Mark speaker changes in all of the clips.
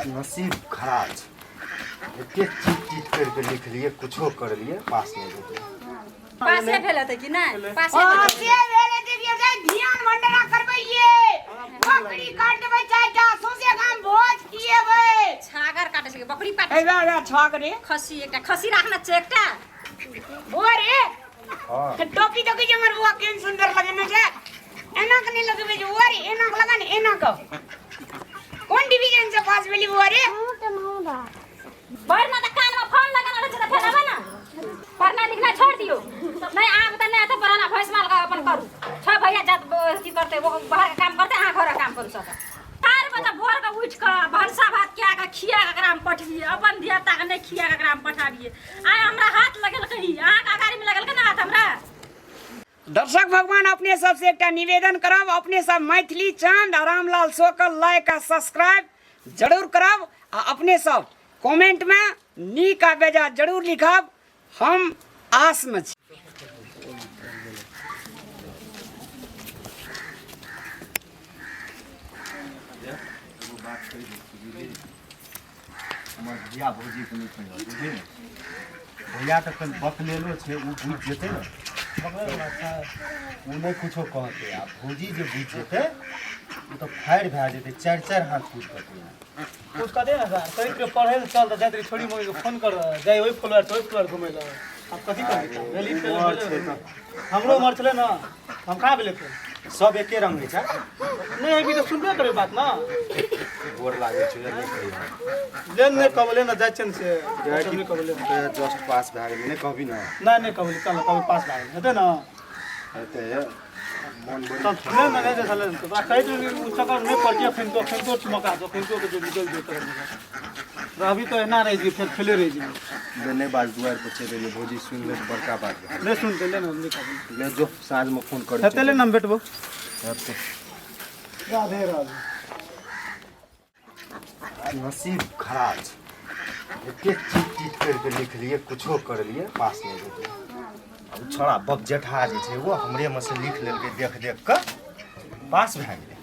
Speaker 1: नसीब खराब छै। एते चीट चीट करि कऽ लिखलियै, कुछो करलियै, पास नहि भेलियै।
Speaker 2: पासे भेल हेतै कि नहि? पासे भेल हेतै।
Speaker 3: पासे भेल हेतै कि जाय ध्यान भंडारा करबैये, बकरी काट देबै चारिटा, सौंसे गाम भोज खिएबै।
Speaker 2: छागर काटै छै कि बकरी काटै
Speaker 3: ए
Speaker 2: छै?
Speaker 3: रा रा छागरे।
Speaker 2: खस्सी एकटा खस्सी राखने छै एकटा।
Speaker 3: बौआ रे।
Speaker 1: हँ।
Speaker 3: टोपी देखै छै हमर बौआ केहन सुन्दर लगेने छै। एना के नहि लगबै छै बौआ रे, एना के लगा ने, एना के। कोन डिवीजन से पास भेली बौआ रे?
Speaker 2: भरि ना तऽ कानमे फोन लगाना रहै छै तऽ फेर अबै ने। पढ़नाइ लिखनाइ छोड़ि दियौ। नहि आब तऽ नहि हेतै पढ़ाना, भैंस माल के अपन करू। छौ भैया जात अथी करतै, ओ बाहरके काम करतै, अहाँ घरके काम करू सबटा। 4 बजे भोर के उठि कऽ भनसा भात कए कऽ खिया कऽ एकरा हम पठबियै, अपन धियापुताके नहि खिया कऽ एकरा हम पठाबियै। आइ हमरा हाथ लगेलकै ई, अहाँके अगाड़ीमे लगेलकै ने हाथ हमरा।
Speaker 3: दर्शक भगवान, अपने सबसे एकटा निवेदन करब, अपने सब मैथिली चांद आ रामलाल शो के लाइक आ सब्सक्राइब जरूर करब आ अपने सब कमेंट में नीक आ बेजा जरूर लिखब। हम आस में छी।
Speaker 1: एगो बात कहि दै छी बुझलियै, हमर भैया भौजीके नहि कहियो, बुझलियै ने? भैया तऽ कनि बकलेलो छै, ओ बुझि जेतै ने, ओ नहि कुछो कहतै। आ भौजी जे बुझि जेतै, ओ तऽ फाड़ि भए जेतै, चारि चारि हाथ कूद कहतै।
Speaker 4: कुछ कह दे ना सर, कहीं के पढ़े ले चल त जाइत रही, छोड़ी मम्मी के फोन कर जाय ओहि फ्लोर से ओहि फ्लोर घुमै ले। आब कथी करबै? गेली फेल
Speaker 1: उमर
Speaker 4: भेलै।
Speaker 1: छै तऽ।
Speaker 4: हमरो उमर छलै ने, हम कहाँ भेलै फेल?
Speaker 1: सब एके रंग होइ छै।
Speaker 4: नहीं अभी तऽ सुनबे करै बात ना।
Speaker 1: गोर लागै छै, नहि कहियो।
Speaker 4: लेन नहि कहबले ना, जाइ छियनि से नहि कहबले।
Speaker 1: जस्ट पास भए गेलै, नहि कहबी ने?
Speaker 4: नहि, नहि कहबले। चल कभी पास भए गेल हेतै ने।
Speaker 1: हेतै मन बड़ी।
Speaker 4: तब ले ने, नहि छलै तऽ तोरा कहैत रही ओ चक्कर नहि पड़तियै। एखन तो एखन तो मौका छौ, एखन तो जो निकलि जेतै रहबी तऽ एना रहि जेबी, फेर फेले रहि जेबी।
Speaker 1: ले नहि बाज, दुआरि पर चलि एलियै, भौजी सुनि ले तऽ बड़का बात भए।
Speaker 4: नहि सुनतै, ले ने, नहि कहबै।
Speaker 1: ले जो, साँझमे फोन करै।
Speaker 4: हेतै, ले ने, हम भेटबो।
Speaker 1: हेतै।
Speaker 4: राधे राधे।
Speaker 1: नसीब खराब छै। एते चीट चीट करि कऽ लिखलियै, कुछो करलियै, पास नहि भेलियै। आ ओ छौड़ा बक जेठा जे छै, ओ हमरेमे से लिख लेलकै, देख देख कऽ पास भए गेलै,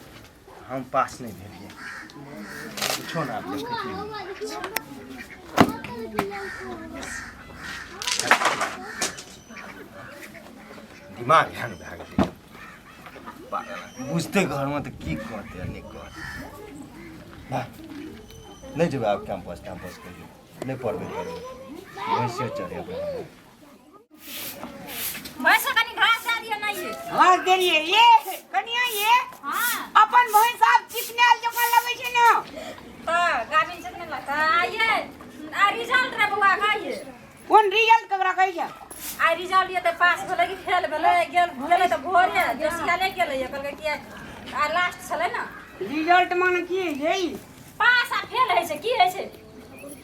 Speaker 1: हम पास नहि भेलियै। कुछो ने आब देखै छियै। दिमाग हैंग भए गेलै। बुझतै घरमे तऽ की कहतै आ नहि कहतै। नहि जेबै आब कैंपस, कैंपस कहियो नहि पढ़बै करबै, भैंसे चढ़ेबै।
Speaker 2: भैंस के कनी घास दए दिअ नहि ये।
Speaker 3: घास देलियै ये कनिया ये।
Speaker 2: हाँ।
Speaker 3: अपन भैंस आब चिकनायल जकाँ लगै छै ने।
Speaker 2: तऽ गाभिन छै तऽ नहि लगतै। आ ये आ रिजल्ट रे बौआ का ये?
Speaker 3: कोन रिजल्ट ककरा कहै छै?
Speaker 2: आ रिजल्ट ये तऽ पास भेलै कि फेल भेलै? गेल गेलै तऽ भोरे जोशिया नहि गेलै ये, कहलकै कि आ लास्ट छलै ने।
Speaker 3: रिजल्ट माने की होइ छै?
Speaker 2: पास आ फेल होइ छै, की होइ छै?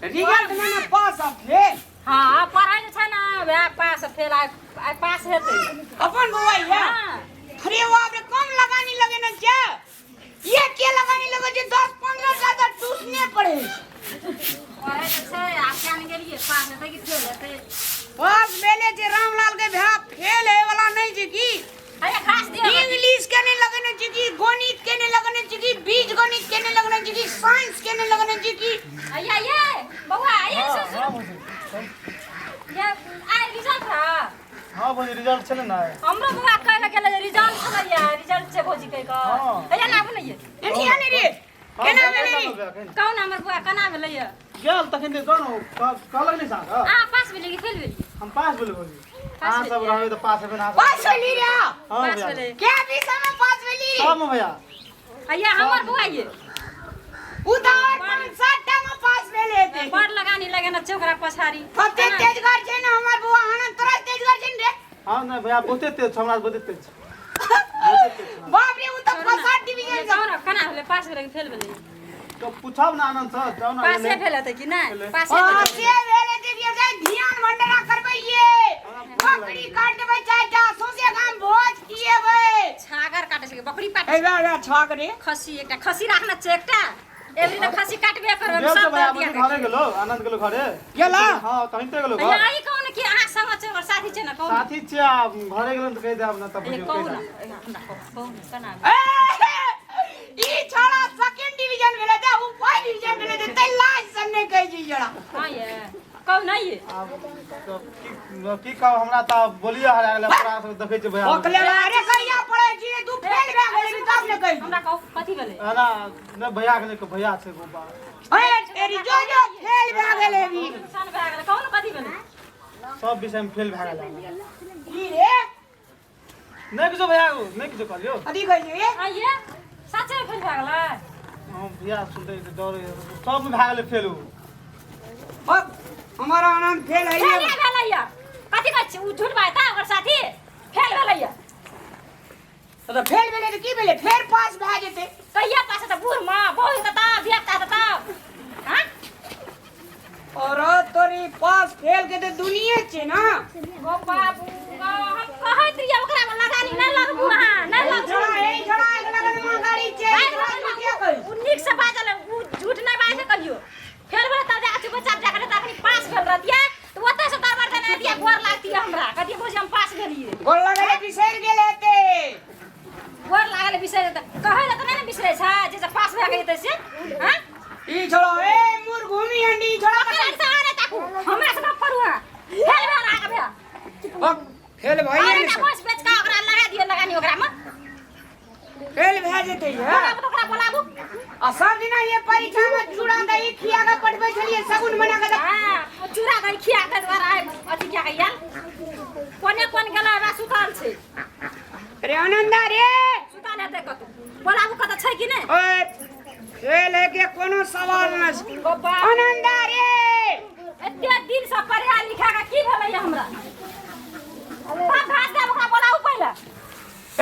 Speaker 3: रिजल्ट माने पास आ फेल।
Speaker 2: हाँ, पढ़ाइ जे छै ने वएह पास आ फेल। आइ आइ पास हेतै
Speaker 3: अपन बौआ ये।
Speaker 2: हाँ।
Speaker 3: अरे बाप रे, कम लगानी लगे ना छै ये? के लगानी लगे छै? 10 15 टा तऽ ट्यूशने पढ़े छै।
Speaker 2: पढ़ै तऽ छै। आब किया नहि गेलियै? पास हेतै कि फेल हेतै?
Speaker 3: पास भेले छै रामलाल के भैया, फेल होय वाला नहीं छै की।
Speaker 2: अरे घास दिअ।
Speaker 3: इंग्लिश के नहीं लगने छै की, गणित के नहीं लगने छै की, बीज गणित के नहीं लगने छै की, साइंस के नहीं लगने छै की।
Speaker 2: आइया ये बौआ, आइया, सुन सुन, ये आइ रिजल्ट रहा।
Speaker 4: हाँ भौजी, रिजल्ट छलै ने।
Speaker 2: हमरो बौआ कहि कऽ गेलै जे रिजल्ट छलैया, रिजल्ट छै भौजी कहि कऽ।
Speaker 4: हाँ।
Speaker 2: हैया ना आबू ने ये।
Speaker 3: एनी आने रे, केना भेलै रे?
Speaker 2: कहू ने हमर बौआ केना भेलै ये?
Speaker 4: गेल तखन जे कहलहुँ, कहलक नहि साहब।
Speaker 2: अहाँ पास भेलियै कि फेल भेलियै?
Speaker 4: हम पास भेलै भौजी। अहाँ सब
Speaker 2: भेलियै।
Speaker 4: रहबै तऽ पास हेबै ने अहाँ सब।
Speaker 3: पास भेली रे?
Speaker 4: हाँ।
Speaker 2: पास
Speaker 4: भैया।
Speaker 2: भेलै।
Speaker 3: के विषय में पास भेली?
Speaker 4: सब में भैया।
Speaker 2: हैया हमर बौआ ये।
Speaker 3: उ तऽ और पाँच सात टा में पास भेल हेतै।
Speaker 2: बड़ लगानी लगेने छै ओकरा पछाड़ी।
Speaker 3: कते तेजगर छै ने हमर बौआ आनंद, तोरा तेजगर छै ने रे?
Speaker 4: हाँ, नहि भैया, बहुते तेज छै, हमरा से बहुते तेज छै, बहुते तेज छै।
Speaker 3: बाप रे, उ तऽ फर्स्ट डिवीजन से।
Speaker 2: कहू ने केना भेलै, पास भेलै कि फेल भेलै?
Speaker 4: तो पूछब ने आनंद सर, जाउ ने।
Speaker 2: पासे भेल हेतै कि नहि? पासे भेल
Speaker 3: पासे
Speaker 2: हेतै।
Speaker 3: भेल हेतै कि जाय ध्यान भंडारा करबै ये, बकरी काट देबै चारिटा, सौंसे गाम भोज खिएबै।
Speaker 2: छागर काटै छै कि बकरी काटै
Speaker 3: ए
Speaker 2: छै?
Speaker 3: रा रा छागरे।
Speaker 2: खस्सी एकटा खस्सी राखने छै एकटा, एबरी तऽ खस्सी काटबे करबै
Speaker 4: गेल
Speaker 2: सब।
Speaker 4: तऽ भैया
Speaker 2: दऽ दिया।
Speaker 4: घरे गेलो, आनंद गेलो घरे।
Speaker 3: गेला?
Speaker 4: हाँ, तहिन ते गेलो
Speaker 2: भैया
Speaker 4: घर।
Speaker 2: ई कहू ने कि अहाँ संग छै, ओकर साथी छै ने, कहू ने।
Speaker 4: साथी छियै, आब घरे गेलो तऽ कहि देब ने तब।
Speaker 2: ए,
Speaker 4: बुझियौ
Speaker 2: कहू
Speaker 4: कहि
Speaker 2: ने
Speaker 4: देब।
Speaker 2: ए, हमरा कहू, कहू ने केना
Speaker 3: ए, ई छोड़ा सेकंड डिवीजन भेलै त उ फर्स्ट डिवीजन भेलै त तै
Speaker 4: आब तऽ की की कहब हमरा तऽ आब बोलिए हरा गेलै पूरा सब देखै छियै भैया
Speaker 3: बकले अरे कहिया पढ़ै छियै तू फेल भए गेली तब ने कहि
Speaker 2: हमरा कहू कथी भेलै
Speaker 4: ना नहि भैया के नहि कहू, भैया छै गोबा
Speaker 3: अरे तेरी जो जो फेल भए गेलै अभी
Speaker 2: नुकसान भए गेलै कहू ने कथी भेलै
Speaker 4: सब विषय में फेल भए गेल
Speaker 3: की रे
Speaker 4: नहि किछो भैया गो नहि किछो कहलियौ
Speaker 3: कथी कहै छियै
Speaker 2: आइए सच्चे फेल भए गेलै
Speaker 4: हम भैया सुनते तऽ डर होइए। सबमे भए गेलै फेल उ
Speaker 3: अब हमर आनंद फेल है
Speaker 2: फेल भेलै या कथी कहै छी उ झूठ बाजता ओकर साथी फेल भेलै या
Speaker 3: तऽ फेल भेलै तऽ की भेलै फेर पास भए जेतै
Speaker 2: कहिया पास हेतै बूढ़ माँ बहुत हेतै तब धिया पुता हेतै तब हाँ
Speaker 3: और तोरी पास फेल के तऽ दुनिये छै ना
Speaker 2: गो बाबू गो हम कहैत रहियै ओकरा मे लगानी नहि लगबू अहाँ नहि लगबू
Speaker 3: छोड़ा ए छोड़ा एक लगन में गाड़ी छै
Speaker 2: बाजि
Speaker 3: छोड़ा
Speaker 2: रहल
Speaker 3: किया कहै
Speaker 2: उ नीक से बाजल उ झूठ नहि बाजै कहियो फेर भेल तब जाके चुपचाप जाके तऽ अखनी पास भेल रहतियै तऽ ओतऽ से दरबार देने रहतियै गोर लागतियै हमरा कहतियै भौजी हम पास भेलियै
Speaker 3: गोर लगले बिसरि गेल हेतै
Speaker 2: गोर लागल बिसरि जेतै कहै लए तऽ नहि ने बिसरै छै जे से पास भए गेल से हँ
Speaker 3: ई छोड़ो ए मुर घूमी हंडी ई छोड़ो
Speaker 2: ओकरा से आने ताकू हमरा से गप करू अहाँ फेल भेल अहाँके भेल
Speaker 3: अब फेल भइए
Speaker 2: अरे
Speaker 3: ने
Speaker 2: तऽ भैंस बेच कऽ ओकरा लगा दियौ लगानी ओकरामे
Speaker 3: फेल भए जेतै ये
Speaker 2: बोलाबू तऽ ओकरा बोलाबू
Speaker 3: आ सब दिना ये परीक्षा में चूड़ा दही खिया के पठबै छलियै शगुन बना के
Speaker 2: हँ चूड़ा दही खिया के द्वारा अथी क्या कहिया कोने कोन गेला हमरा सुतल छै
Speaker 3: अरे आनंदा रे
Speaker 2: सुतल हेतै कतौ बोलाबू कतौ छै कि नहि
Speaker 3: ओए फेल है के कोनो सवाल न छै
Speaker 2: बाबा
Speaker 3: आनंदा रे
Speaker 2: एते दिन से पढ़ा लिखा के की भेलै हमरा तब घास देब ओकरा बोलाबू पहिले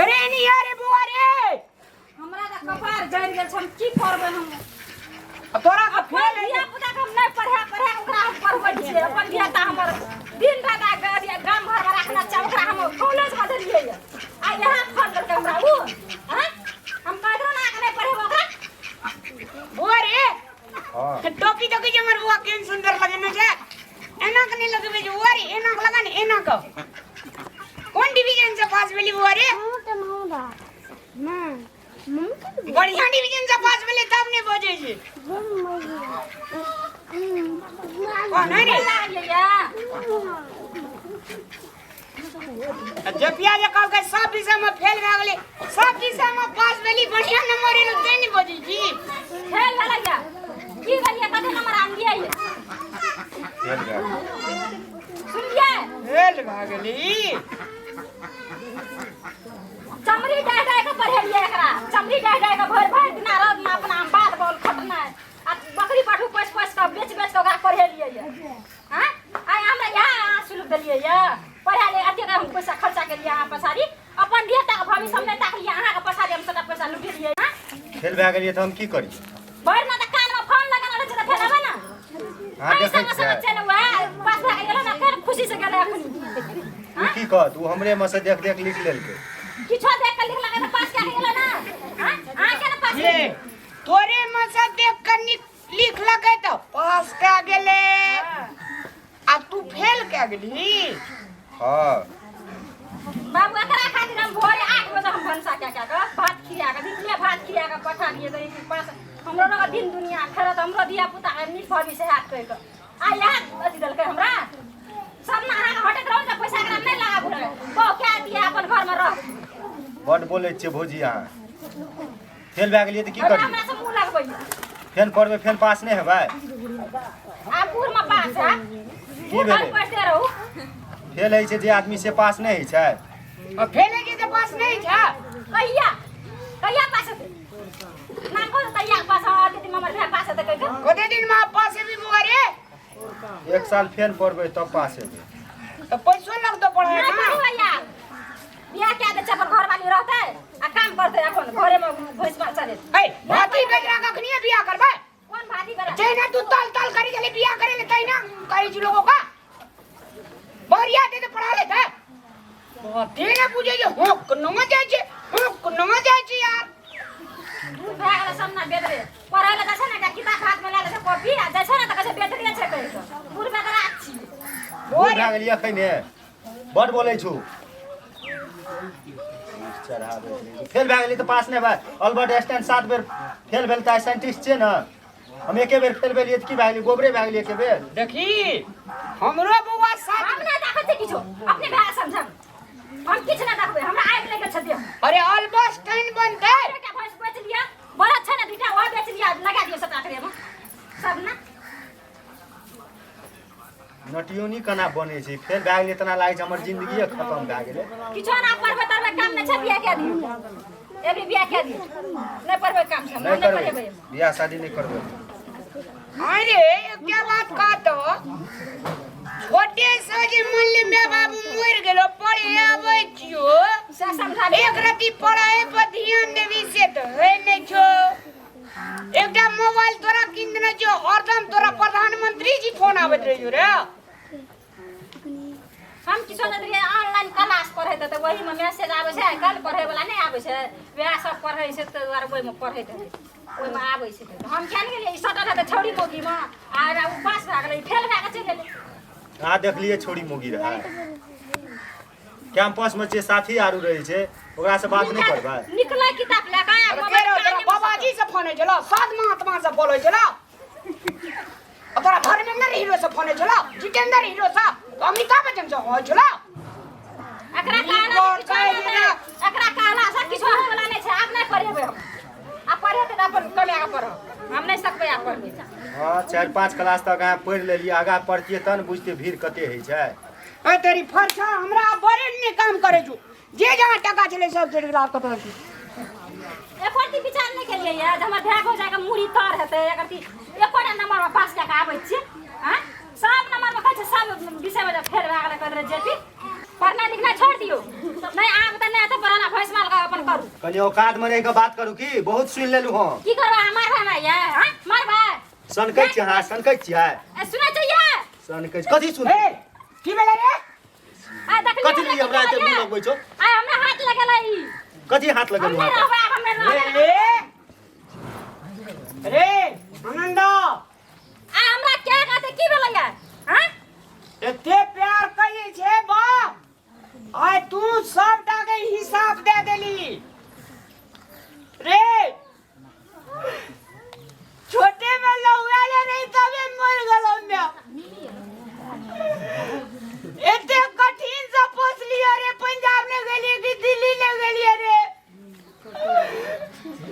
Speaker 3: अरे नी अरे बुआ रे
Speaker 2: हमरा तऽ कपार जरि गेल छै हम की करबै हम
Speaker 3: आ तोरा के
Speaker 2: अपन
Speaker 3: फेल है
Speaker 2: धिया पुता के हम नहि पढ़ा पढ़ा ओकरा हम पढ़बै छियै अपन धिया पुता हमर दिन रात गाम घरमे राखना छै ओकरा हम कॉलेजमे देलियै आ यहाँ फोन करके हमरा उ हाँ हम कहैत रहौ ने अहाँके नहि पढ़ेबै ओकरा
Speaker 3: बुआ रे
Speaker 1: हँ
Speaker 3: टोपी तो की हमर बुआ केहन सुंदर लगे ने छै एना के नहीं लगबे छै बुआ रे एना के लगा ने एना के कोन डिवीजन से पास भेली बुआ रे बढ़िया डिवीजन से पास भेले तब ने बजै छै कौन है रे
Speaker 2: लागलियै
Speaker 3: जपिया जे कहलकै सब विषय में फेल भए गेलै सब विषय में पास भेली बढ़िया नंबर एलो ते ने बजै छी
Speaker 2: फेल भेलैया की भेलियै कते नंबर आनलियै
Speaker 1: फेल भए गेल
Speaker 2: सुनलियै
Speaker 3: फेल भए गेली
Speaker 2: चमड़ी डाहि डाहि के पढ़ेलियै एकरा चमड़ी डाहि डाहि के भरि भरि दिना रौदमे अपना हम बाल बॉल खटनाइ आ बकरी पाठू पोसि पोसि कऽ बेच बेच कऽ ओकरा पढ़ेलियै यऽ आँय आइ हमरा इएह अहाँ सुलभ देलियै यऽ पढ़ा ले एतेक हम पैसा खर्चा केलियै अहाँ पछाड़ी अपन धिया भविष्य हम नहि ताकलियै अहाँके पछाड़ी हम सबटा पैसा लुटेलियै हँ
Speaker 1: फेल भए गेलियै तऽ हम की करियै
Speaker 2: भरि ना तऽ कानमे फोन लगेने रहै छै तऽ फेर अबै ने
Speaker 1: अहाँ
Speaker 2: अहीं
Speaker 1: देखै
Speaker 2: संगे संगे
Speaker 1: छियै
Speaker 2: चलि वएह पास भए गेलै ने फेर खुशी से गेलै अखनी
Speaker 1: ओ की कहत ओ हमरे मे से देख देख लिख लेलकै
Speaker 2: किछो देख कऽ लिखलकै तऽ पास कए गेलै ने हँ अहाँ किया ने पास
Speaker 3: ये
Speaker 2: केलियै?
Speaker 3: तोरे में से देख के लिखलकै तऽ पास कए गेलै आ तू फेल कए गेलही
Speaker 1: हँ
Speaker 2: बाबू एकरा खातिर हम भोरे 8 बजे हम भनसा कए कए कऽ भात खिया कऽ दिनले भात खिया कऽ पठा दिए तऽ ई पास हमरो लग दिन दुनिया खेलत हमरो धिया पुता के नीक भविष्य हैत कहि कऽ आ इएह अथी देलकै हमरा सब ने अहाँके हटैत रहू तऽ पैसा एकरा नहि लगाबू रहै बहु कए दिए अपन घरमे रह
Speaker 1: बड्ड बोलै छियै भौजी अहाँ फेल भए गेलियै तऽ की
Speaker 2: हमरा
Speaker 1: करियै
Speaker 2: हमरा से मुँह लगबैया
Speaker 1: फेन पढ़बै फेन पास नहि हेबै
Speaker 2: आब बूढ़मे पास है
Speaker 1: की
Speaker 2: बूढ़
Speaker 1: भेलै
Speaker 2: पढ़ते रहू
Speaker 1: फेल होइ छै जे आदमी से पास नहि होइ छै
Speaker 3: आ फेल होइ छै तऽ पास नहि छै
Speaker 2: कहिया कहिया पास हेतै नाम कहू तऽ कहिया पास हँ अते दिन हमर भाय पास हेतै कहि कऽ
Speaker 3: कते दिन में पास हेबी बुआ रे
Speaker 1: एक साल फेन पढ़बै तब पास हेबै
Speaker 3: तऽ पैसो लगतौ पढ़ाइ
Speaker 2: नहि
Speaker 3: में
Speaker 2: पढ़बै यार बियाह कए दै छै अपन घरवाली रहतै आ काम करतै अपन घरेमे भैंस माल चलेतै
Speaker 3: ए भाती बेटा कखनिए बियाह करबै
Speaker 2: कोन भाती बेटा
Speaker 3: जहिना तू तल तल करी छली बियाह करे ले तहिना करी छी लोगों का बढ़िया दे दे पढ़ा लेते बाते ना बुझे जे होक नंगा जाइ छै होक नंगा जाइ छै यार
Speaker 2: दूर भए गेलै सब ना बेदरे पढ़ै लए जाइ छै ने एकटा किताब हाथमे लए लै छै कॉपी आ जाइ छै ने तऽ कहै छै बेदरे छै कहि कऽ बूढ़ बेदरा छी
Speaker 1: बूढ़ भए गेलियै एखने बड बोलै छु चढ़ाबै फेल भए गेली तऽ पास नहि भए अल्बर्ट आइंस्टाइन 7 बेर फेल भेल तऽ आइ साइंटिस्ट छियै ने हम एके बेर फेल भेलियै तऽ की भए गेलै गोबरे भए गेलियै एके बेर
Speaker 3: देखी हमरो बौआ साथ
Speaker 2: हम नहि देखै छियै किछो अपने भाय समझम हम किछु नहि देखबै हमरा आगि लागि गेल छै देह
Speaker 3: अरे ऑलमोस्ट टाइम बनतै
Speaker 2: एकटा भैंस बेच लिअ बड़ा छै ने दूटा ओहो बेच लिअ लगा दियौ सबटा एकरे मे सब ने
Speaker 1: नटियोनी केना बनै छै फेल भए गेलै तेना लागै छै हमर जिंदगीए खतम भए गेलै
Speaker 2: किछो ना पढ़बै तढ़बै काम नहि छै बियाह कए दियौ एबरी बियाह कए दियौ नहि पढ़बै काम छै
Speaker 1: नहि
Speaker 2: नहि
Speaker 1: करबै
Speaker 2: पढ़ेबै
Speaker 1: बियाह शादी नहि करबै
Speaker 3: अरे एकटा बात कहतो छोटे से जे मान ले माय बाबू मरि गेलो पढ़े आबै छियो
Speaker 2: से समझा
Speaker 3: एक रति पढ़ाई पर ध्यान देबी से तऽ है नहि छो एकटा मोबाइल तोरा कीन देने छियो हरदम तोरा प्रधानमंत्री जी फोन आबैत रहियो रे
Speaker 2: हम किछो नहि देलियै ऑनलाइन क्लास पढ़ैत तऽ ओहीमे मैसेज आबै छै आइ काल्हि पढ़ैवला नहि आबै छै वएह सब पढ़ै छै ताहि दुआरे ओहिमे पढ़ैत हेतै ओहिमे आबै छै तऽ हम किया नहि गेलियै ई सटल हेतै छौड़ी मौगीमे आ ओ पास भए गेलै फेल भए कऽ चलि गेलै
Speaker 1: अहाँ देखलियै छौड़ी मौगी रहै कैंपस में जे साथी आरू रहै छै ओकरा से बात नहि करबै
Speaker 2: निकलै किताब लए कऽ आ
Speaker 3: अरे
Speaker 2: मोबाइल
Speaker 3: के रौ, तोरा
Speaker 2: कानमे
Speaker 3: बाबाजी से फोन होइ छलो सात महात्मा से बोलै छलो आ तोरा धर्मेंद्र हीरो से फोन होइ छलो जितेंद्र हीरो से तो अमिताभ बच्चन से होइ छलो
Speaker 2: एकरा कहला से किछो नहि हेतै। एकरा कहला से किछो होय वाला नहि छै आब नहि पढ़ेबै हम आब पढ़ेतै तऽ अपन कमाए कऽ पढ़ब हम नहि सकबै आब पढ़बै
Speaker 1: हँ चारि पाँच क्लास तक अहाँ पढ़ि लेलियै आगाँ पढ़तियै तहन बुझतियै भीड़ कते होइ छै
Speaker 3: ए तेरी फरछा हमरा बड़े ने काम करे छु जे जहाँ टका छलै सब चढ़ि गेल आब कतऽ छी
Speaker 2: एको रत्ती विचार नहि केलियै ये जे हमर भाय भौजाइके मूड़ी तर हेतै एकर ती एकोटा नंबरमे पास कए कऽ आबै छियै आँय सब नंबरमे कहै छै सब विषयमे जब फेल भए गेलै कहै रहै जेपी पढ़नाइ लिखनाइ छोड़ि दियौ नहि आब तऽ नहि हेतै पढ़ाना भैंस माल कऽ अपन करू
Speaker 1: कनि औकातमे रहि कऽ बात करू की बहुत सुनि लेलहुँ हम
Speaker 2: की करबै अहाँ मारबै हमरा ये आँय मारबै
Speaker 1: सनकै छियै अहाँ सनकै छियै
Speaker 2: ए, सुनै छियै
Speaker 1: सनकै छी कथी सुन
Speaker 3: ए की भेलै रे
Speaker 2: आ देखलियै
Speaker 1: कथी लिए हमरा एते मुँह लगबै छौ
Speaker 2: आ हमरा हाथ लगेलै ई
Speaker 1: कथी हाथ
Speaker 2: हम
Speaker 1: लगेलहुँ
Speaker 2: नहि
Speaker 1: अहाँके
Speaker 2: रहबै आब हम नहि रहबै
Speaker 3: रे रे आनंद
Speaker 2: आ हमरा क्या कहते की भेलै यार हाँ
Speaker 3: एते प्यार करै छै बाप आइ तू सबटा के हिसाब दे देली रे छोटे में लहुआले रही तबे मर गेलो मैं एते कठिन से पोसलियो रे पंजाब ने गेलिए कि दिल्ली ने गेलिए रे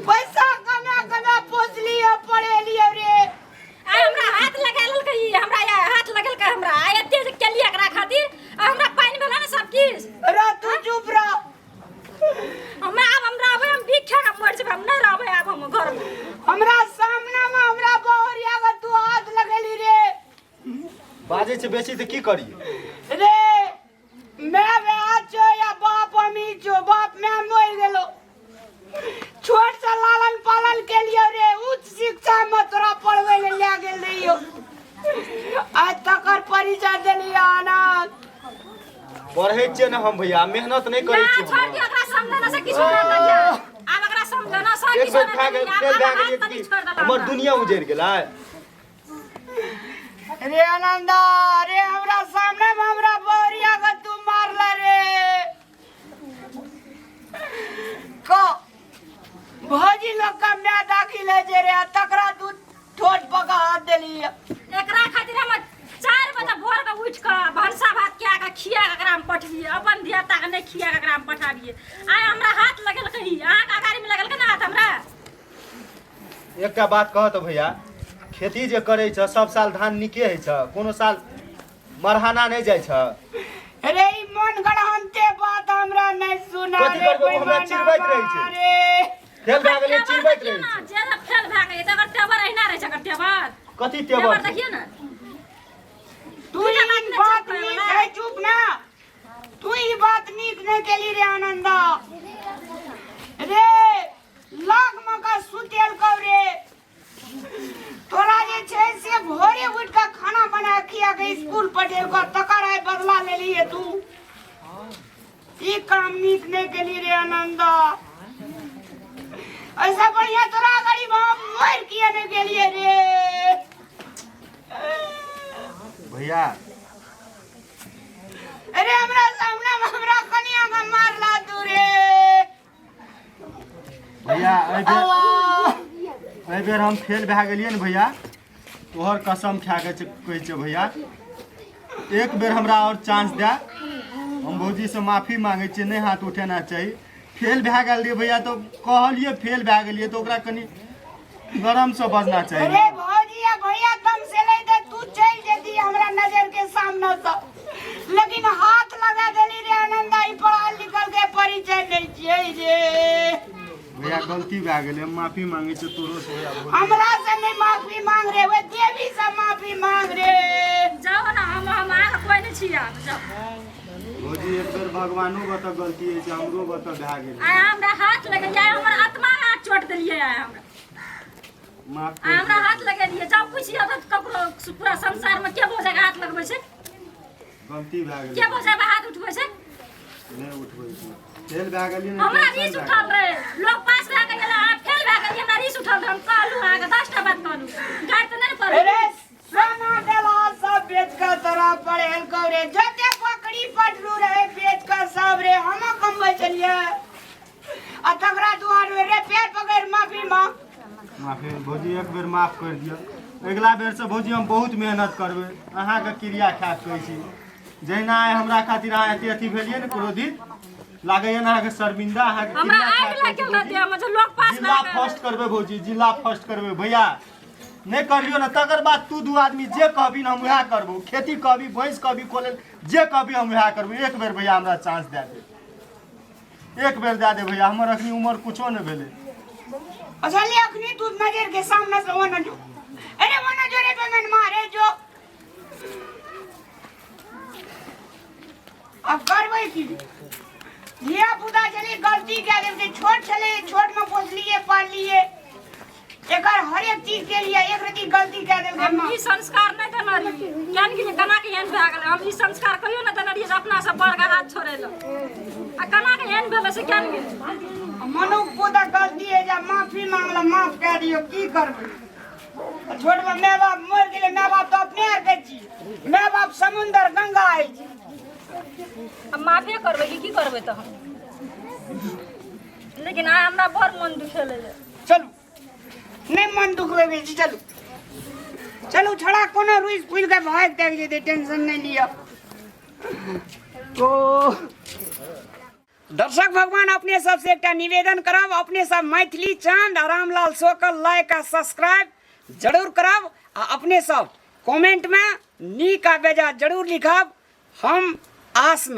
Speaker 3: पैसा कमा कमा पोसलियो पढ़ेलियो रे
Speaker 2: आ हमरा हाथ लगा लेलकै ई हमरा या हाथ लगेलकै हमरा आ एते जे केलियै एकरा खातिर आ हमरा पानि भेलै ने सब किछु
Speaker 3: रे तू चुप रह
Speaker 2: हमरा आब हम रहबै हम भीख खा कऽ मरि जेबै हम नहि रहबै आब हम घरमे
Speaker 3: हमरा सामना में हमरा बहुरिया के तू हाथ लगेली रे
Speaker 1: बाजै छै बेसी तऽ की करियै
Speaker 3: रे मैं वह छो या बाप अमीर छो बाप मैं मर गेलो छोट से लालन पालन के लिए रे उच्च शिक्षा में तोरा पढ़वे ले ले गेल रहियो आज तकर परिचय देली अनाथ
Speaker 1: पढ़ै छियै ने हम भैया मेहनत नहि करै
Speaker 2: ना
Speaker 1: छियै
Speaker 2: छोड़
Speaker 1: हम।
Speaker 2: दियौ एकरा समझेला से किछो नहि करिया आब एकरा समझेला से
Speaker 1: एक
Speaker 2: किछो
Speaker 1: बेर
Speaker 2: नहि
Speaker 1: खा गेल
Speaker 2: करिया
Speaker 1: फेल
Speaker 2: आब
Speaker 1: भए
Speaker 2: हाथ
Speaker 1: गेलियै
Speaker 2: तनी
Speaker 1: की
Speaker 2: छोड़ देला
Speaker 1: हमर
Speaker 2: हमरा।
Speaker 1: दुनिया उजड़ि गेलै
Speaker 3: रे आनंदा रे हमरा सामने में हमरा बहुरिया के तू मारला रे को भौजी लोग का मैं दाखिल है जे रे आ तकरा तू ठोट पका हाथ देली
Speaker 2: एकरा खातिर हम 4 बजे भोर के उठि कऽ भनसा भात कए कऽ खिया कऽ एकरा हम पठबियै अपन धियापुता के नहि खिया कऽ एकरा हम पठाबियै आइ हमरा हाथ लगेलकै ई अहाँके अगाड़ीमे लगेलकै ने हाथ हमरा
Speaker 1: एकटा बात कह तऽ भैया खेती जे करै छ सब साल धान नीके होइ छ कोनो साल मरहाना नहि जाइ छ
Speaker 3: रे ई मन गढ़हनते बात हमरा नहि सुना
Speaker 1: कथी
Speaker 3: रे
Speaker 1: करबै? ओ हमरा चिड़बैत रहै छै।
Speaker 3: रे
Speaker 1: फेल भए गेलै
Speaker 2: तेवर
Speaker 1: चिड़बैत
Speaker 2: देखियौ
Speaker 1: रहै
Speaker 2: ने,
Speaker 1: छै
Speaker 2: जे जे फेल भए गेलै तकर तेवर अहिना रहै छै एकर तेवर
Speaker 1: कथी
Speaker 2: तेवर
Speaker 1: तेवर छै?
Speaker 2: देखियौ ने
Speaker 3: तू ई बात नीक है चुप ना तू ई बात नीक नहि केली रे आनंद रे लाख मका सुतेल कौ रे तोरा जे छै से भोरे उठि कऽ खाना बना खिया के स्कूल पठेल कऽ तकर आइ बदला लेलिए तू ई काम नीक नहि केली रे आनंद ऐसा बढ़िया तोरा गरीब हम मर किया नहि गेलिए रे
Speaker 1: भैया
Speaker 3: अरे हमरा सामने में हमरा कनिया के मारला तू रे
Speaker 1: भैया एहि बेर
Speaker 3: अल्लाह
Speaker 1: एहि बेर हम फेल भए गेलियै ने भैया, तोहर कसम खा के कहै छियै भैया, एक बेर हमरा और चांस दे। हम भौजी से माफी मांगे छियै, नहीं हाथ उठेना चाही। फेल भए गेल रहियै भैया, तो कहलियै फेल भए गेलियै तो ओकरा कनि नरम से बजना चाही।
Speaker 3: अरे भौजी आ भैया दम से ले दे, तू चल जेती हमरा नजर के सामने से, लेकिन हाथ लगा देली रे आनंद, आई पढ़ल लिखल के परिचय नहीं छियै रे।
Speaker 1: भैया गलती भए गेलै, हम माफी मांगे छियै तोरो से भैया। भौजी।
Speaker 3: हमरा से नहीं माफी मांग रे, वे देवी से माफी मांग रे।
Speaker 2: जाओ ना, हम अहाँके कोइ नहि छी आब, जाओ।
Speaker 1: भौजी एक बेर भगवानो बता गलती होइ छै, हमरो बता भए गेलै।
Speaker 2: आइ हमरा हाथ लगेलियै, आइ हमर आत्मा हाथ चोट देलियै, आइ हमरा
Speaker 1: माफ
Speaker 2: आइ हमरा हाथ लगेलियै। जाउ पुछियौ तऽ ककरो, पूरा संसारमे के भौजाइके हाथ लगबै छै?
Speaker 1: गलती भए गेलै।
Speaker 2: के भौजाइके हाथ उठबै छै?
Speaker 1: नहि उठबै छै, फेल भए गेलियै ने।
Speaker 2: हमरा
Speaker 1: टेंशन
Speaker 2: रीस
Speaker 1: भए
Speaker 2: उठल
Speaker 1: गेल।
Speaker 2: रहे, लोग पास भए गेल, अहाँ फेल भए गेलियै, हमरा रीस उठल रहे। हम कहलहुँ अहाँके 10टा बात कहलहुँ, गारि तऽ नहि ने पड़ल?
Speaker 3: अरे सोना देला सब बेच के तोरा पढ़ेल रे, जते बकरी पटरू रहे बेच के सब रे हम कमबै छलियै, आ तकरा दुआरे रे पैर पकड़ माफी मांग।
Speaker 1: माफी भौजी, एक बेर माफ कर दियौ। अगिला बेर से भौजी हम बहुत मेहनत करबै, अहाँके क्रिया खा के कहै छी। जहिना आइ हमरा खातिर अहाँ एते अथी भेलियै ने क्रोधित, लागैया ने अहाँके शर्मिंदा, अहाँके
Speaker 2: हमरा
Speaker 1: क्रिया खा
Speaker 2: आगि
Speaker 1: के
Speaker 2: लागि गेल रहतै हम जे लोग पास
Speaker 1: जिला
Speaker 2: भए गेल।
Speaker 1: फर्स्ट करबै भौजी, जिला फर्स्ट करबै भैया। नहि करियो ने तकर बाद तू दू आदमी जे कहबी ने हम वएह करबो। खेती कहबी, भैंस कहबी खोले, जे कहबी हम वएह करबो। एक बेर भैया हमरा चांस दए दे, एक बेर दए दे भैया, हमर अखनी उमर कुछो नहि भेलै।
Speaker 3: अच्छा ले अखनी तू नजर के सामने से वो न जो, अरे वो न जो रे बेमन मारे जो। अब करबै की? धिया पुता छलै, गलती कए देलकै, छोट छलै, छोट में पोसलिए पाललिए, एकर हर एक चीज के लिए एक रति गलती कए देलकै।
Speaker 2: हम
Speaker 3: माँ
Speaker 2: ई संस्कार नहि देने रहियै, किया कि केना के एहन भए गेलै। हम ई संस्कार कहियो नहि देने रहियै जे अपना से बड़का हाथ छोड़ै लए, आ केना के एहन भेलै से किया ने गेलै।
Speaker 3: मनुख पुता गलती है जा माफी मांगला, माफ कए दियौ, की करबै? छोट में माय बाप मरि गेलै, माय बाप तऽ अपने आरके छी, माय बाप समुंदर गंगा अछि।
Speaker 2: अब माफे करबै कि की करबै तहन? लेकिन आइ हमरा बड़ मन दुखेलै।
Speaker 3: चलू, नहि मन दुखबै बेसी, चलू चलू। छोड़ा कोनो रुसि फूलि के भागि तागि जेतै, टेंशन नहि लिअ। ओ दर्शक भगवान, अपने सबसे एकटा निवेदन करब, अपने सब मैथिली चांद आ रामलाल शो के लाइक आ सब्सक्राइब जरूर करब, आ अपने सब कमेंट में नीक आ बेजा जरूर लिखब। हम आस में